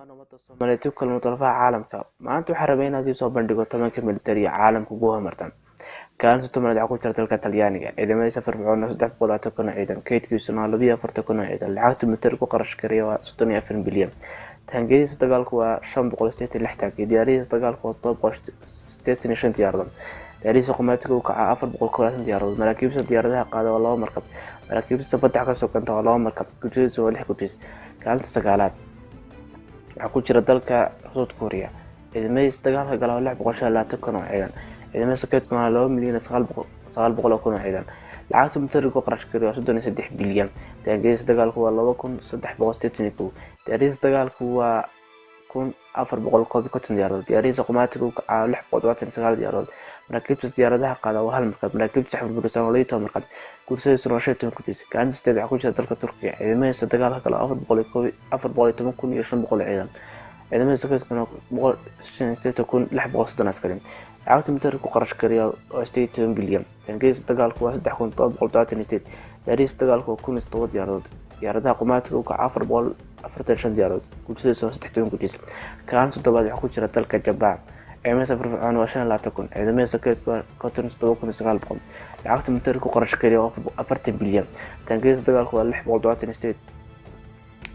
Dhammaan ummadda Soomaaliyeed ku kulma daafaha caalamka. Maanta waxaan rabay inaad soo bandhigo 10-ka militari ee caalamka ugu horumarsan. Kaalinta 10aad waxaa ku jira dalka Talyaaniga. Ciidamadiisa firfircoon 320,000 oo ciidan, kaydkiisuna 42,000 oo ciidan. Lacagta militari ku qarash gareeya waa 34 bilyan. Taangiyadiisa dagaalku waa 586 taangi. Diyaaradihiisa dagaalku waa 785 diyaaradood. Diyaaradihiisa qumaatiga u kaca 420 diyaaradood. Maraakiibta diyaaradaha qaada waa laba markab. Maraakiibta badda ka soo ganta waa laba markab. Gujadiisa waa lix gujis. Kaalinta sagaalaad waxaa ku jira dalka South Korea. Ciidamadiisa dagaalka gala waa 625,000 oo ciidan. Ciidamadiisa kaydkuna waa 2,900,000 oo ciidan. Lacagta militariga ku qarash gareeya waa 33 bilyan. Taangiyadiisa dagaalku waa 2381. Diyaaradihiisa dagaalku waa 1451 diyaaradood. Diyaaradihiisa qumaatiga u kacaa 679 diyaaradood. Maraakiibta diyaaradaha qaada waa hal markab. Maraakiibta burbursan waa 12 markab. Guursadiisuna waa 15 gujis. Kaalinta sideed waxaa ku jira dalka Turkiga. Ciidamadiisa dagaalka gala 410,500 ciidan. Ciidamadiisa kaydkuna 185,630 askari. Lacagta militariga ku qarash gareeya waa 18 bilyan. Taangiyadiisa dagaalku waa 3778. Diyaaradihiisa dagaalku waa 1007 diyaaradood. Diyaaradaha qumaatiga u kaca 445 diyaaradood. Guursadiisa waa 13 gujis. Kaalinta toddobaad waxaa ku jira dalka Jabaan. Ciidamadiisa firfircoon waa 25,000. Ciidamadiisa kaydku waa 57,900. Lacagta militariga ku qarash gareeya waa 40 bilyan. Taangiyadiisa dagaalku waa 678.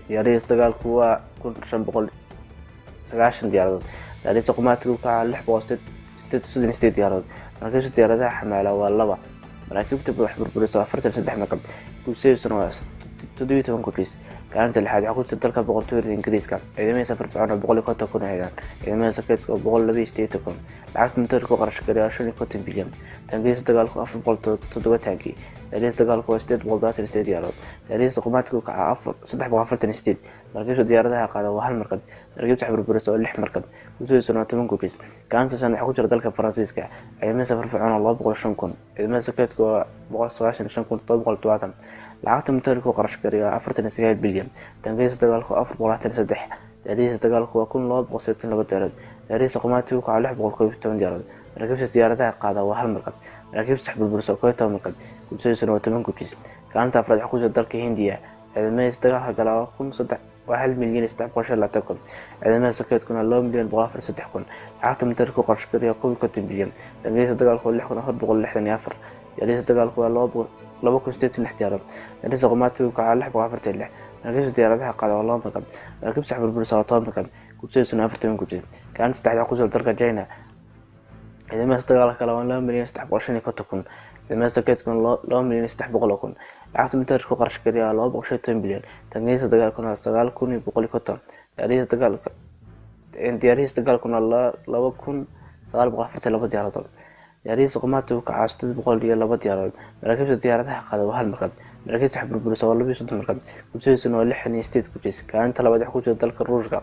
Diyaaradihiisa dagaalku waa 1590 diyaaradood. Diyaaradihiisa qumaatiga u kaca 638 diyaaradood. Maraakiibta diyaaradaha xamaala waa laba. Maraakiibta wax burburisa waa 43 markab. Guursadiisuna waa 17 gujis. Kaalinta lixaad waxaa ku jira dalka Boqortooyada Ingiriiska. Ciidamadiisa firfircoon waa 150,000 oo ciidan. Ciidamadiisa kaydka waa 182,000. Lacagta militariga ku qarash gareeya waa 55 bilyan. Taangiyadiisa dagaalku 407 taangi. Diyaaradihiisa dagaalku waa 878 diyaaradood. Diyaaradihiisa qumaatiga u kaca 348. Maraakiibta diyaaradaha qaada waa hal markab. Maraakiibta wax burburisa waa lix markab. Guursadiisuna waa 10 gujis. Kaalinta shan waxaa ku jira dalka Faransiiska. Ciidamadiisa firfircoon waa 205,000. Ciidamadiisa kaydku waa 195,770. Lacagta militariga ku qarash gareeya waa 49 bilyan. Taangiyadiisa dagaalku waa 423. Diyaaradihiisa dagaalku waa 1282 diyaaradood. Diyaaradihiisa qumaatiga u kaca 611 diyaaradood. Maraakiibta diyaaradaha qaada waa hal markab. Maraakiibta wax burburisa waa 11 markab. Guursadiisuna waa 10 gujis. Kaalinta afraad waxaa ku jira dalka Hindiya. Ciidamadiisa dagaalka gala waa kun saddex waa 1,325,000. Ciidamadiisa kaydkuna 2,104,000. Lacagta militariga ku qarash gareeya waa 51 bilyan. Taangiyadiisa dagaalku waa 6464. Diyaaradihiisa dagaalku waa 2086 diyaaradood. Diyaaradihiisa qumaatiga u kaca 646. Maraakiibta diyaaradaha qaada waa laba markab. Maraakiibta wax burburisa waa 10 markab. Guursadiisuna 14 gujis. Kaalinta saddexaad waxaa ku jira dalka China. Ciidamadiisa dagaalka kale waa 2,355,000. Ciidamadiisa kaydkuna 2,300,000. Lacagta militariga ku qarash gareeya waa 215 bilyan. Taangiyadiisa dagaalkuna waa 9150. Diyaaradihiisa dagaalkuna 2942 diyaaradood. Diyaaradihiisa qumaatiga u kaca 802 diyaaradood. Maraakiibta diyaaradaha qaada waa hal markab. Maraakiibta wax burburisa waa 32 markab. Guursadiisuna waa 68 gujis. Kaalinta labaad waxaa ku jira dalka Ruushka.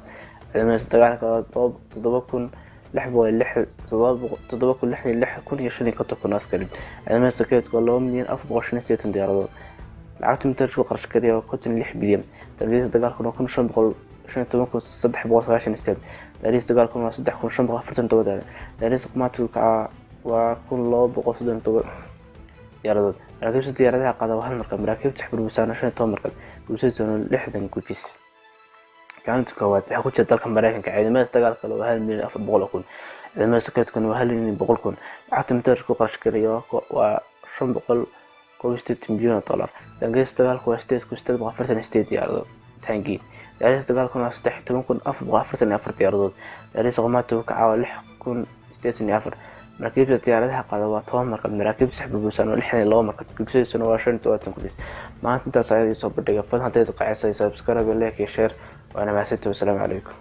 Ciidamadiisa dagaalka waa toddoba kun lix boqol lix 7,066,055 askari. Ciidamadiisa kaydku waa 2,000,485 diyaaradood. Lacagta militariga ku qarash gareeya waa 56 bilyan. Taangiyadiisa dagaalkuna waa 1515,398. Diyaaradihiisa dagaalkuna waa 3547 diyaaradood. Diyaaradihiisa qumaatiga u kaca waa 1237 diyaaradood. Maraakiibta diyaaradaha qaada waa hal markab. Maraakiibta wax burbursaana 15 markab. Guursadiisuna 60 gujis. Kaalinta koowaad waxaa ku jira dalka Mareykanka. Ciidamadiisa dagaalka waa 1,400,000. Ciidamadiisa kaydkuna waa 1,100,000. Lacagta militariga ku qarash gareeya waa 581 bilyan oo dollar. Taangiyadiisa dagaalku waa 8848 diyaaradood taangi. Diyaaradiisa dagaalkuna waa 13,444 diyaaradood. Diyaaradiisa qumaatiga u kaca waa 6084. Maraakiibta diyaaradaha qaada waa 10 markab. Maraakiibta wax burbursan waa 62 markab. Guursadiisuna waa 75 gujis. Maanta intaas ayaa soo bandhigay. Fadlan haddaad qacisay, subscribe, like iyo share. Waana mahadsantahay. Wasalaamu calaykum.